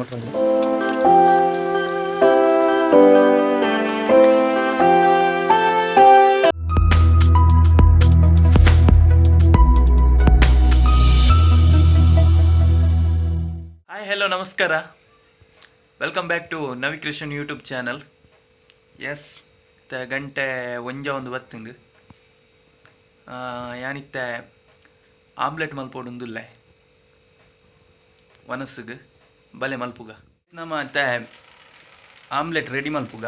Hi hello ನಮಸ್ಕಾರ, welcome back to Navi Krishan YouTube channel. Yes, ಗಂಟೆ ಒಂಜ ಒಂದು ಬತ್ತಂದು ಯಾನಿತ್ತೆ omelette ಮಲ್ಪೊಡುಂದುಲ್ಲೆ ವನಸ್ಸುಗ್ ಬಲೆ ಮಲ್ಪುಗ. ನಮ್ಮ ಇತ್ತೆ ಆಮ್ಲೆಟ್ ರೆಡಿ ಮಲ್ಪುಗ.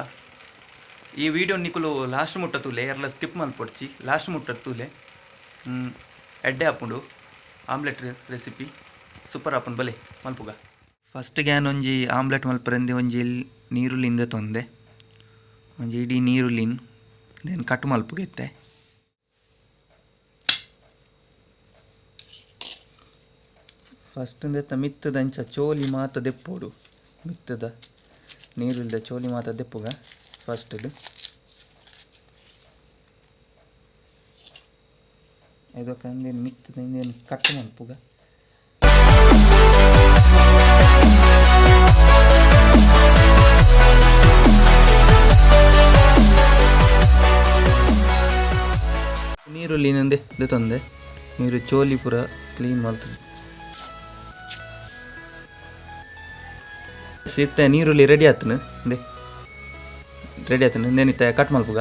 ಈ ವಿಡಿಯೋ ನಿಕುಲು ಲಾಸ್ಟ್ ಮುಟ್ಟ ತೂಲೆ, ಎರ್ಲ ಸ್ಕಿಪ್ ಮಲ್ಪೊಡ್ಚಿ, ಲಾಸ್ಟ್ ಮುಟ್ಟ ತೂಲೆ. ಎಡ್ಡೆ ಆಪುಂಡು ಆಮ್ಲೆಟ್ ರೆಸಿಪಿ, ಸೂಪರ್ ಆಪುಂಡು, ಬಲೆ ಮಲ್ಪುಗ. ಫಸ್ಟ್ ಗ್ಯಾನ್ ಒಂಜಿ ಆಮ್ಲೆಟ್ ಮಲ್ಪರಂದೆ ಒಂಜಿ ನೀರುಳ್ಳಿಂದ ತೊಂದೆ, ಒಂಜಿ ಇಡೀ ನೀರುಳ್ಳಿನ್ then cut ಮಲ್ಪುಗ ಇತ್ತೆ. ಫಸ್ಟ್ ಇಂದೆತ್ತ ಮಿತ್ತದ ಅಂಚ ಚೋಲಿ ಮಾತ ದೆಪ್ಪೋಡು, ಮಿತ್ತದ ನೀರುಳ್ಳಿದ ಚೋಲಿ ಮಾತ ದೆಪ್ಪುಗ ಫಸ್ಟ್ದು. ಇದಕ್ಕೆ ಅಂದೇನು ಮಿತ್ತದ ಇಂದೇನು ಕಟ್ ಮಲ್ಪುಗ. ನೀರುಳ್ಳಿನಂದೆ ದೆತ್ತೊಂದೆ ನೀರು ಚೋಲಿ ಪೂರ ಕ್ಲೀನ್ ಮಲ್ತದೆ. ಇತ್ತೆ ನೀರುಳ್ಳಿ ರೆಡಿ ಆತನು, ಇಂದೆ ರೆಡಿ ಆತನು, ಇಂದೇನಿತ್ತೆ ಕಟ್ ಮಲ್ಪುಗ.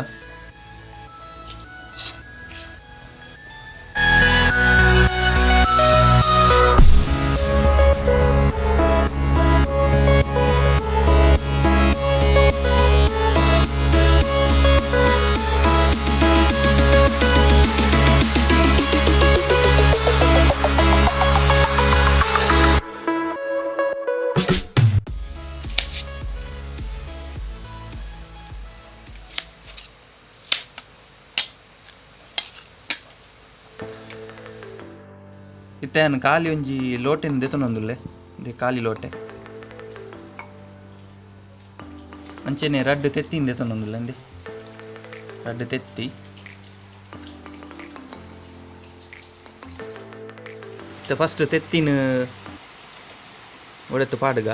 ಇತ್ತೆ ನಾನು ಖಾಲಿ ಒಂಜಿ ಲೋಟೆನ್ ದೆತೊನೊಂದುಲ್ಲೆ, ಇಂದೆ ಖಾಲಿ ಲೋಟೆ. ಅಂಚೆನೆ ರಡ್ಡ್ ತೆತ್ತಿನ್ ದೆತೊನೊಂದುಲ್ಲೆ, ಇಂದೆ ರಡ್ಡ್ ತೆತ್ತಿ. ಇತ್ತೆ ಫಸ್ಟ್ ತೆತ್ತಿನ ಒಡೆತ್ತು ಪಾಡುಗ.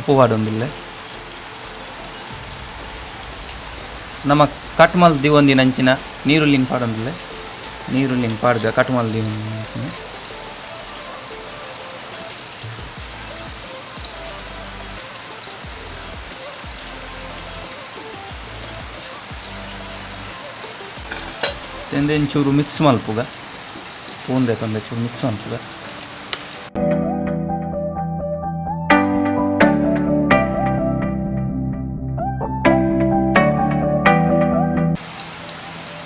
ಉಪ್ಪು ಪಾಡೊಂದುಲ್ಲೆ. ನಮ್ಮ ಕಟ್ ಮಲ್ತ್ ದೀವೊಂದಿನ ಅಂಚಿನ ನೀರುಳ್ಳಿನ ಪಾಡೊಂದುಲ್ಲೆ, ನೀರುಳ್ಳಿನ ಪಾಡ್ಗ ಕಟ್ ಮಲ್ತ್ ದೀವೊಂದಿನ. ಚೂರು ಮಿಕ್ಸ್ ಮಲ್ಪುಗ, ಸ್ಪೂನ್ ದೆತೊಂದೆ ಚೂರು ಮಿಕ್ಸ್ ಮಲ್ಪುಗ.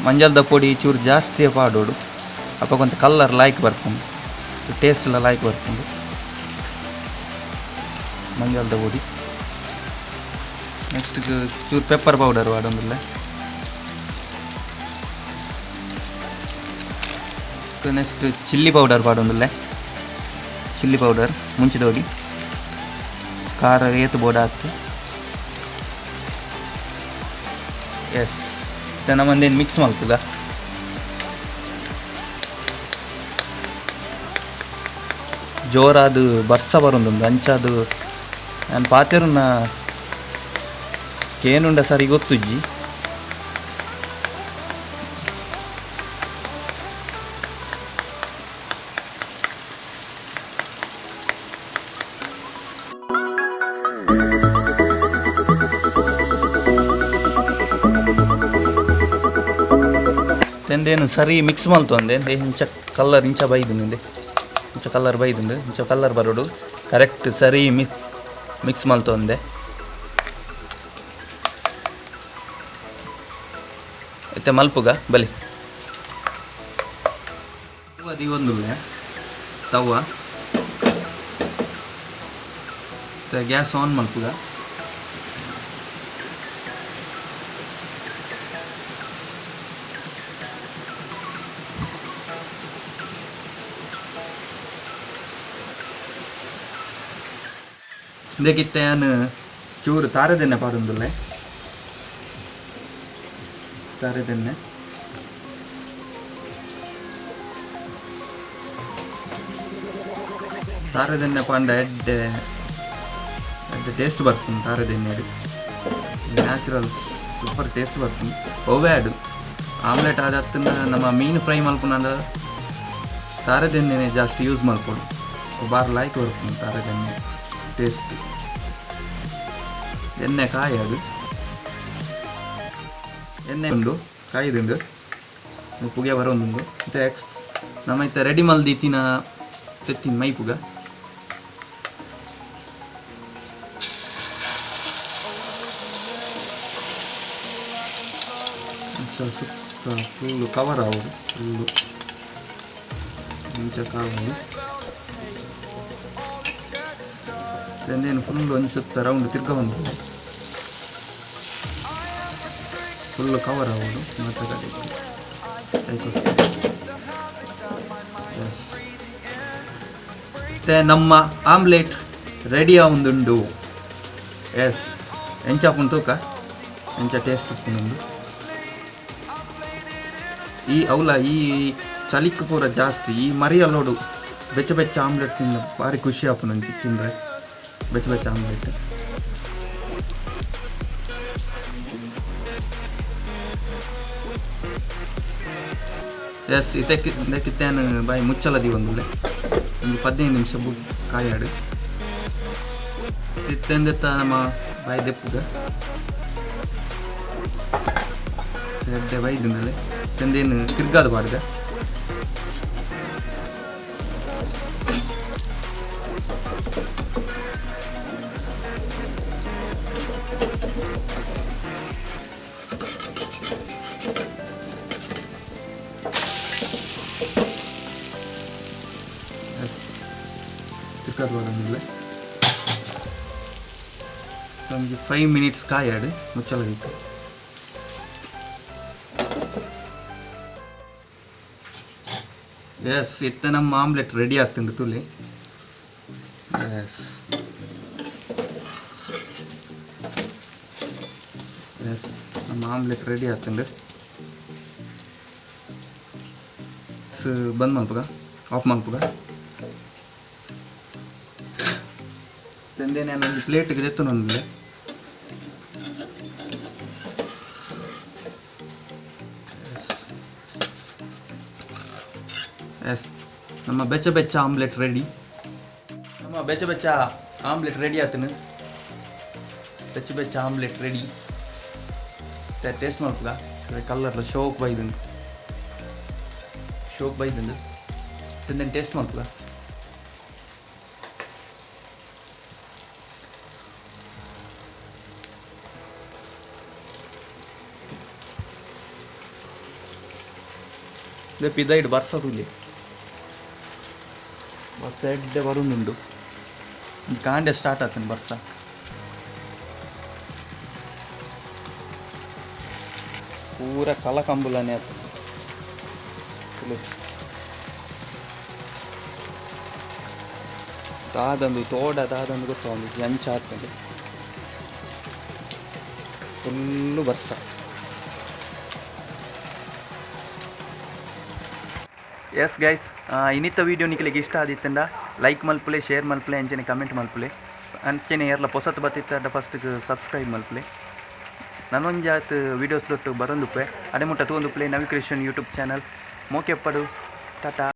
ಮಂಜಲ್ದ ಪೊಡಿ ಚೂರು ಜಾಸ್ತಿ ಪಾಡೋಡು, ಅಪ್ಪಗೊಂತ ಕಲ್ಲರ್ ಲಾಯ್ಕ್ ಬರ್ಪುಂಡು, ಟೇಸ್ಟ್ ಎಲ್ಲ ಲಾಯ್ಕ್ ಬರ್ಪುಂಡು ಮಂಜಲ್ದ ಪೊಡಿ. ನೆಕ್ಸ್ಟ್ ಚೂರು ಪೆಪ್ಪರ್ ಪೌಡರ್ ಪಾಡೊಂದುಲ್ಲೆ. ನೆಕ್ಸ್ಟ್ ಚಿಲ್ಲಿ ಪೌಡರ್ ಪಾಡೊಂದುಲ್ಲೆ, ಚಿಲ್ಲಿ ಪೌಡರ್ ಮುಂಚಿದೋಡಿ ಖಾರ ಏತು ಬೋಡ ಆತು. ಎಸ್, ನಮ್ಮಂದೇನು ಮಿಕ್ಸ್ ಮಲ್ಪುಗ. ಜೋರಾದ ಬರ್ಸ ಬರೊಂದುಂಡು, ಅಂಚಾದು ನಾನು ಪಾತೆರುನ ಕೇನುಂಡ ಸರಿ ಗೊತ್ತುಜ್ಜಿ. ಎಂದೇನು ಸರಿ ಮಿಕ್ಸ್ ಮಲ್ತೊಂದೆ ಇಂಚ ಕಲ್ಲರ್ ಇಂಚ ಬೈದುಂಡು, ಇಂಚ ಕಲ್ಲರ್ ಬೈದುಂಡು, ಇಂಚ ಕಲ್ಲರ್ ಬರೋಡು ಕರೆಕ್ಟ್ ಸರಿ ಮಿಕ್ಸ್ ಮಲ್ತೊಂದೆ. ಇತ್ತೆ ಮಲ್ಪುಗ ಬಲಿ ದೀವೊಂದುಲ್ಲೆ ತವ್ವ. ಗ್ಯಾಸ್ ಆನ್ ಮಲ್ಪುಗ. ಇಂದಕ್ಕಿತ್ತೆ ಯಾನ್ ಚೂರು ತಾರದೆಣ್ಣೆ ಪಾಡೊಂದುಲ್ಲೆ. ತಾರೆದೆಣ್ಣೆ ತಾರೆದೆಣ್ಣೆ ಪಾಂಡ ಎಡ್ಡೆ ಎಡ್ಡೆ ಟೇಸ್ಟ್ ಬರ್ತದೆ. ತಾರೆದೆಣ್ಣೆ ನ್ಯಾಚುರಲ್ ಸೂಪರ್ ಟೇಸ್ಟ್ ಬರ್ತದೆ. ಒವ್ವೆ ಆಡು ಆಮ್ಲೆಟ್ ಆದತ್ತನ್ನ ನಮ್ಮ ಮೀನು ಫ್ರೈ ಮಲ್ಪುನಾಂಡ ತಾರೆದೆಣ್ಣೆನೆ ಜಾಸ್ತಿ ಯೂಸ್ ಮಲ್ಪೊಡು. ಬಾರ್ ಲೈಕ್ ಬರ್ತದೆ ತಾರೆದೆಣ್ಣೆ ಟೇಸ್ಟ್. ಎಣ್ಣೆ ಕಾಯಿ ಅದು ಎಣ್ಣೆ ಉಂಡು ಕಾಯ್ದುಂಡು ಪುಗೆ ಬರೋದುಂಡು. ಮತ್ತೆ ಎಕ್ಸ್ ನಮ್ಮ ಇತ್ತ ರೆಡಿ ಮಲ್ದಿತ್ತಿನ ತೆತ್ತಿನ ಮೈಪುಗ. ಸುತ್ತ ಫುಲ್ಲು ಕವರ್ ಆಗೋದು ಫುಲ್ಲು ಮುಂಚೆ ಕಾವು ಎಂದೇನು ಫುಲ್ ಒಂದು ಸುತ್ತ ರೌಂಡ್ ತಿರ್ಗ ಬಂದು ಫುಲ್ಲು ಕವರ್ ಆಗೋದು ಮಾತ್ರ ಕಡೆ. ಎಸ್, ಮತ್ತೆ ನಮ್ಮ ಆಮ್ಲೆಟ್ ರೆಡಿ ಆವುಂದುಂಡು. ಎಸ್, ಎಂಚಾಪುಂಡು ತೂಕ ಎಂಚ ಟೇಸ್ಟ್ ಉಪ್ಪುಂಡು. ಈ ಅವಲ ಈ ಚಳಿಕ್ ಪೂರ ಜಾಸ್ತಿ ಈ ಮರಿಯಲ್ಲೋಡು ಬೆಚ್ಚ ಬೆಚ್ಚ ಆಮ್ಲೆಟ್ ತಿಂದ ಭಾರಿ ಖುಷಿ ಆಪುನಂಚಿ ತಿಂದರೆ ಬೆಚ್ಚ ಬೆಚ್ಚ ಆಮ್ಲೆಟ್. ಎಸ್, ಇದಕ್ಕೆ ಇದಕ್ಕಿತ್ತೇನು ಬಾಯಿ ಮುಚ್ಚಲದಿ ಒಂದುಲ್ಲೆ ಒಂದು 15 ನಿಮಿಷ ಬುಕ್ ಕಾಯಾಡು ಇತ್ತೆಂದೆತ್ತ ನಮ್ಮ ಬಾಯಿ ದೆಪ್ಪುಗ ಎಡ್ಡೆ ಬೈದಿಂದಲೇ ತಂದೇನು ತಿರ್ಗಾದ ಬಾಡ್ದ. ಎಸ್, ತಿರ್ಗಾದ ಬಾಡಂದಿಲ್ಲ ಒಂದು 5 ಮಿನಿಟ್ಸ್ ಕಾಯಾಡು ಮುಚ್ಚಲದಿತ್ತು. ಎಸ್, ಇತ್ತ ನಮ್ಮ ಆಮ್ಲೆಟ್ ರೆಡಿ ಆಗ್ತಂದು ತುಲೆ. ಎಸ್ ಎಸ್, ನಮ್ಮ ಆಮ್ಲೆಟ್ ರೆಡಿ ಆಗ್ತಂಡು. ಬಂದ್ ಮಲ್ಪುಗ, ಆಫ್ ಮಲ್ಪುಗ. ತಂದೆ ನಾನು ಒಂದು ಪ್ಲೇಟ್ಗೆ ದೆತ್ತೊಂದಿಲ್ಲ. ಎಸ್, ನಮ್ಮ ಬೆಚ್ಚ ಬೆಚ್ಚ ಆಮ್ಲೆಟ್ ರೆಡಿ. ನಮ್ಮ ಬೆಚ್ಚ ಬೆಚ್ಚ ಆಮ್ಲೆಟ್ ರೆಡಿ ಆತನು. ಬೆಚ್ಚ ಬೆಚ್ಚ ಆಮ್ಲೆಟ್ ರೆಡಿ. ಟೇಸ್ಟ್ ಮಲ್ಪುಗ. ಕಲರ್ಲ ಶೋಕ್ ಬೈದುಂಡು, ಶೋಕ್ ಬೈದುಂಡು. ತಿಂದೇನು ಟೇಸ್ಟ್ ಮಲ್ಪುಗ. ಪಿದೈಡ್ ಬರ್ಸ ತೂಲೆ ಬರ್ಸ ಎಡ್ಡೆ ಬರುಂದುಂಡು. ಕಾಂಡೆ ಸ್ಟಾರ್ಟ್ ಆಗ್ತದೆ ಬರ್ಸ. ಪೂರ ಕಲಕಂಬುಲನೆ ಆತು. ದಾದಂದು ತೋಡ ದಾದಂದು ಗೊತ್ತೊಂದು ಎಂಚ ಆಗ್ತದೆ ಫುಲ್ಲು ಬರ್ಸ. ಎಸ್ ಗೈಸ್, ಇನ್ನಿತ್ತ ವೀಡಿಯೋ ನಿಕ್ಲೆಗ್ ಇಷ್ಟ ಆದಿತ್ತಂಡ ಲೈಕ್ ಮಲ್ಪುಲೆ, ಶೇರ್ ಮಲ್ಪುಲೆ, ಅಂಚನೆ ಕಮೆಂಟ್ ಮಲ್ಪುಲೆ. ಅಂಚನೆ ಏರ್ಲ ಪೊಸತ್ ಬತ್ತಿತ್ತಂಡ ಫಸ್ಟ್ ಸಬ್ಸ್ಕ್ರೈಬ್ ಮಲ್ಪುಲೆ. ನಾನೊಂಜಾತ್ ವೀಡಿಯೋಸ್ ದೊಟ್ಟು ಬರೊಂದುಪ್ಪೆ. ಅಡೆ ಮುಟ್ಟ ತೂವೊಂದುಪ್ಪುಲೆ ನವಿ ಕ್ರಿಶ್ಚಿಯನ್ ಯೂಟ್ಯೂಬ್ ಚಾನಲ್. ಮೋಕೆಪ್ಪಡು, ಟಾಟಾ.